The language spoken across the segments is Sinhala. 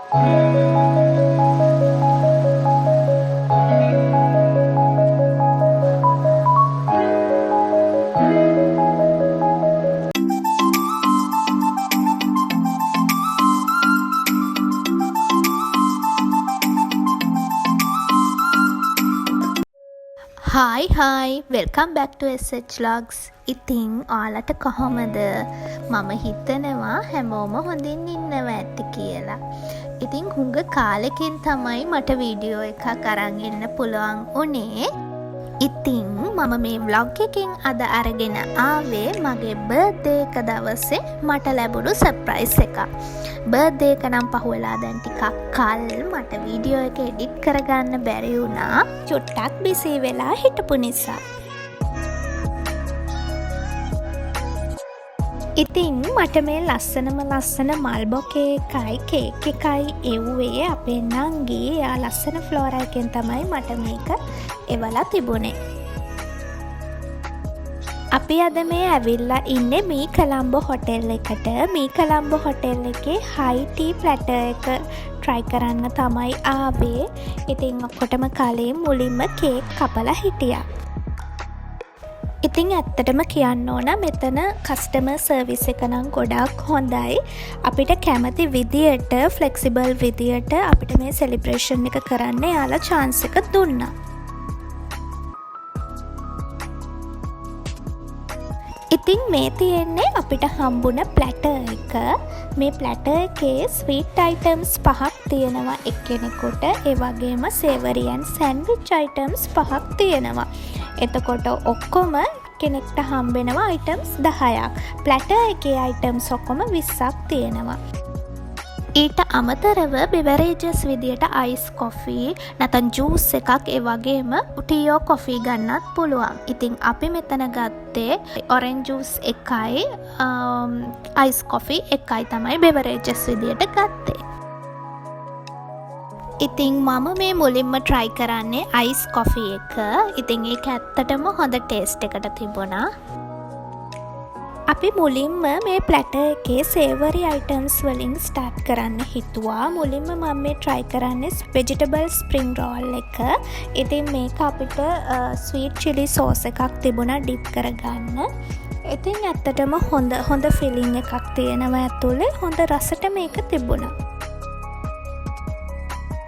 Hi hi, welcome back to SH Vlogs. ඉතින් ඔයාලට කොහොමද? මම හිතනවා හැමෝම හොඳින් ඉන්නවා ඇති කියලා. ඉතින් හුඟ කාලෙකින් තමයි මට වීඩියෝ එකක් අරන් එන්න පුළුවන් වුණේ. ඉතින් මම මේ ව්ලොග් එකෙන් අද අරගෙන ආවේ මගේ බර්ත්ඩේ එක දවසේ මට ලැබුණු සර්ප්‍රයිස් එකක්. බර්ත්ඩේ එක නම් පහුවෙලා දැන් ටිකක් කල් මට වීඩියෝ එක එඩිට් කරගන්න බැරි වුණා. චුට්ටක් බිසී වෙලා හිටපු නිසා. ඉතින් මට මේ ලස්සනම ලස්සන මල් බොකේ එකයි කේක් එකයි එව්වේ අපේ නංගි. එයා ලස්සන ෆ්ලෝරා එකෙන් තමයි මට මේක එවලා තිබුණේ. අපි අද මේ ඇවිල්ලා ඉන්නේ මී කලම්බෝ හොටෙල් එකට. මී කලම්බෝ හොටෙල් එකේ හයි ටී ප්ලැටර් එක ට්‍රයි කරන්න තමයි ආවේ. ඉතින් ඔක්කොටම කලින් මුලින්ම කේක් කපලා හිටියා. ඉතින් ඇත්තටම කියන්න ඕන, මෙතන කස්ටමර් සර්විස් එක නම් ගොඩාක් හොඳයි. අපිට කැමති විදියට, ෆ්ලෙක්සිබල් විදියට අපිට මේ සෙලිබ්‍රේෂන් එක කරන්න එයාලා චාන්ස් එක දුන්නා. ඉතින් මේ තියෙන්නේ අපිට හම්බුන ප්ලැටර් එක. මේ ප්ලැටර් එකේ ස්වීට් අයිටම්ස් පහක් තියෙනවා එක්කෙනෙකුට. ඒ වගේම සේවරි ඇන්ඩ් සෑන්ඩ්විච් අයිටම්ස් පහක් තියෙනවා. එතකොට ඔක්කොම කෙනෙක්ට හම්බෙනවා අයිටම්ස් 10ක්. ප්ලැටර් එකේ අයිටම්ස් ඔක්කොම 20ක් තියෙනවා. ඊට අමතරව බෙවරේජස් විදියට අයිස් කොෆී නැත්නම් ජූස් එකක්, ඒ වගේම ටී ඕ කොෆී ගන්නත් පුළුවන්. ඉතින් අපි මෙතන ගත්තේ ඔරෙන්ජ් ජූස් එකයි අයිස් කොෆී එකයි තමයි බෙවරේජස් විදියට ගත්තේ. ඉතින් මම මේ මුලින්ම ට්‍රයි කරන්නේ අයිස් කොෆී එක. ඉතින් ඒක ඇත්තටම හොඳ ටේස්ට් එකට තිබුණා. අපි මුලින්ම මේ ප්ලැටර් එකේ සේවරි අයිටම්ස් වලින් ස්ටාර්ට් කරන්න හිතුවා. මුලින්ම මම මේ ට්‍රයි කරන්නේ වෙජිටබල් ස්ප්‍රින්ග් රෝල් එක. ඉතින් මේක අපිට ස්වීට් චිලි සෝස් එකක් තිබුණා ඩිප් කරගන්න. ඉතින් ඇත්තටම හොඳ හොඳ ෆිලිං එකක් තියෙනවා ඇතුලේ. හොඳ රසට මේක තිබුණා.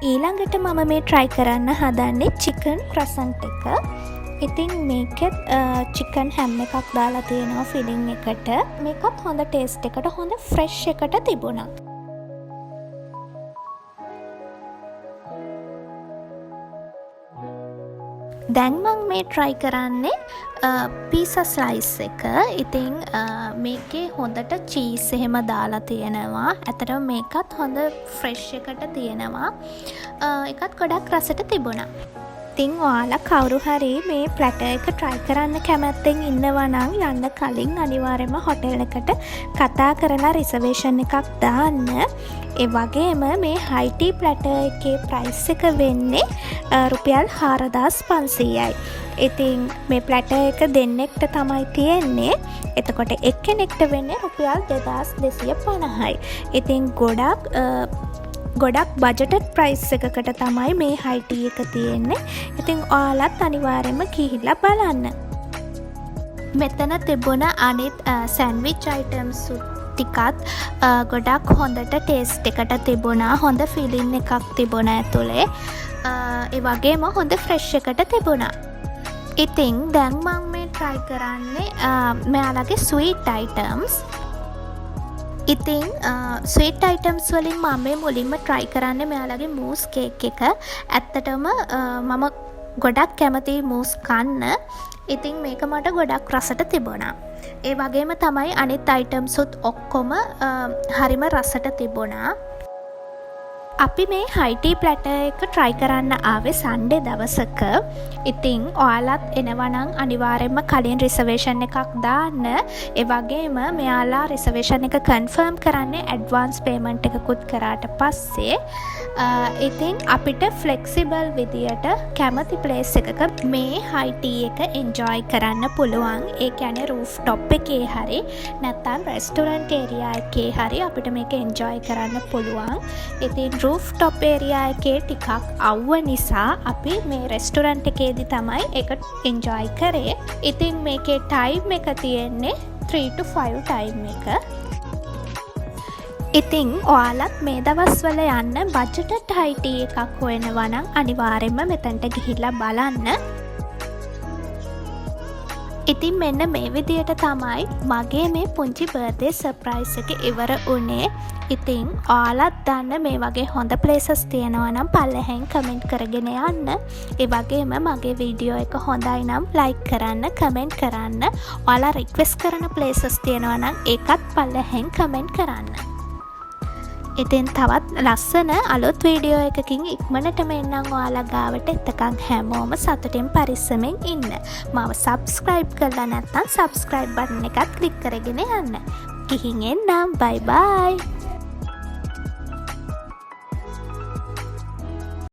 ඊළඟට මම මේ ට්‍රයි කරන්න හදන්නේ චිකන් ක්‍රොසන්ට් එක. ඉතින් මේකෙත් චිකන් හැම් එකක් දාලා තියෙනවා ෆිලිං එකට. මේකත් හොඳ ටේස්ට් එකට, හොඳ ෆ්‍රෙෂ් එකට තිබුණා. දැන් මං මේ ට්‍රයි කරන්නේ පීසා ස්ලයිස් එක. ඉතින් මේකේ හොඳට චීස් එහෙම දාලා තියෙනවා. ඇත්තටම මේකත් හොඳ ෆ්‍රෙෂ් එකට තියෙනවා. ඒකත් ගොඩක් රසට තිබුණා. ඉතින් ඔයාලා කවුරු හරි මේ ප්ලැටර් එක ට්‍රයි කරන්න කැමැත්තෙන් ඉන්නවා නම් යන්න කලින් අනිවාර්යයෙන්ම හොටෙල් එකට කතා කරලා රිසර්වේෂන් එකක් දාන්න. ඒ වගේම මේ හයි ටී ප්ලැටර් එකේ ප්‍රයිස් එක වෙන්නේ රුපියල් 4500යි. ඉතින් මේ ප්ලැටර් එක දෙන්නෙක්ට තමයි තියෙන්නේ. එතකොට එක්කෙනෙක්ට වෙන්නේ රුපියල් 2250යි. ඉතින් ගොඩක් ගොඩක් බජටඩ් ප්‍රයිස් එකකට තමයි මේ හයි ටී එක තියෙන්නේ. ඉතින් ඔයාලත් අනිවාර්යයෙන්ම ගිහිල්ලා බලන්න. මෙතන තිබුණ අනිත් සෑන්ඩ්විච් අයිටම්ස් ටිකත් ගොඩක් හොඳට ටේස්ට් එකට තිබුණා. හොඳ ෆිලින් එකක් තිබුණා ඇතුලේ. ඒ වගේම හොඳ ෆ්‍රෙෂ් එකට තිබුණා. ඉතින් දැන් මං මේ ට්‍රයි කරන්නේ මෙයාලගේ ස්වීට් අයිටම්ස්. ඉතින් ස්වීට් අයිටම්ස් වලින් මම මේ මුලින්ම ට්‍රයි කරන්නේ මෙයාලගේ මූස් කේක් එක. ඇත්තටම මම ගොඩක් කැමතියි මූස් කන්න. ඉතින් මේක මට ගොඩක් රසට තිබුණා. ඒ වගේම තමයි අනිත් අයිටම්සුත් ඔක්කොම හරිම රසට තිබුණා. අපි මේ හයි ටී ප්ලැටර් එක ට්‍රයි කරන්න ආවේ සන්ඩේ දවසක. ඉතින් ඔයාලත් එනවා නම් අනිවාර්යෙන්ම කලින් රිසර්වේෂන් එකක් දාන්න. ඒ වගේම මෙයාලා රිසර්වේෂන් එක කන්ෆර්ම් කරන්නේ ඇඩ්වාන්ස් පේමන්ට් එකකුත් කරාට පස්සේ. ඉතින් අපිට ෆ්ලෙක්සිබල් විදියට කැමති ප්ලේස් එකක මේ හයි ටී එක එන්ජොයි කරන්න පුළුවන්. ඒ කියන්නේ රූෆ් ටොප් එකේ හරි නැත්නම් රෙස්ටොරන්ට් ඒරියා එකේ හරි අපිට මේක එන්ජොයි කරන්න පුළුවන්. ඉතින් රූෆ් ටොප් ඒරියා එකේ ටිකක් අව්ව නිසා අපි මේ රෙස්ටොරන්ට් එකේදී තමයි ඒක එන්ජොයි කරේ. ඉතින් මේකේ ටයිම් එක තියෙන්නේ 3 to 5 time එක. ඉතින් ඔයාලත් මේ දවස්වල යන්න බජට් හයි ටී එකක් හොයනවා නම් අනිවාර්යෙන්ම මෙතනට ගිහිල්ලා බලන්න. ඉතින් මෙන්න මේ විදියට තමයි මගේ මේ පුංචි බර්ත්ඩේ සර්ප්‍රයිස් එක ඉවර වුණේ. ඉතින් ඔයාලත් දන්න මේ වගේ හොඳ ප්ලේසස් තියෙනවා නම් පල්ලෙහෙන් කමෙන්ට් කරගෙන යන්න. ඒ වගේම මගේ වීඩියෝ එක හොඳයි නම් ලයික් කරන්න, කමෙන්ට් කරන්න. ඔයාලා රික්වෙස්ට් කරන ප්ලේසස් තියෙනවා නම් ඒකත් පල්ලෙහෙන් කමෙන්ට් කරන්න. ඉතින් තවත් ලස්සන අලුත් වීඩියෝ එකකින් ඉක්මනටම එන්නම් ඔයාලා ගාවට. එතකන් හැමෝම සතුටින් පරිස්සමෙන් ඉන්න. මාව සබ්ස්ක්‍රයිබ් කරලා නැත්නම් සබ්ස්ක්‍රයිබ් බටන් එකත් ක්ලික් කරගෙන යන්න. ගිහින් එන්නම්. බයි බයි.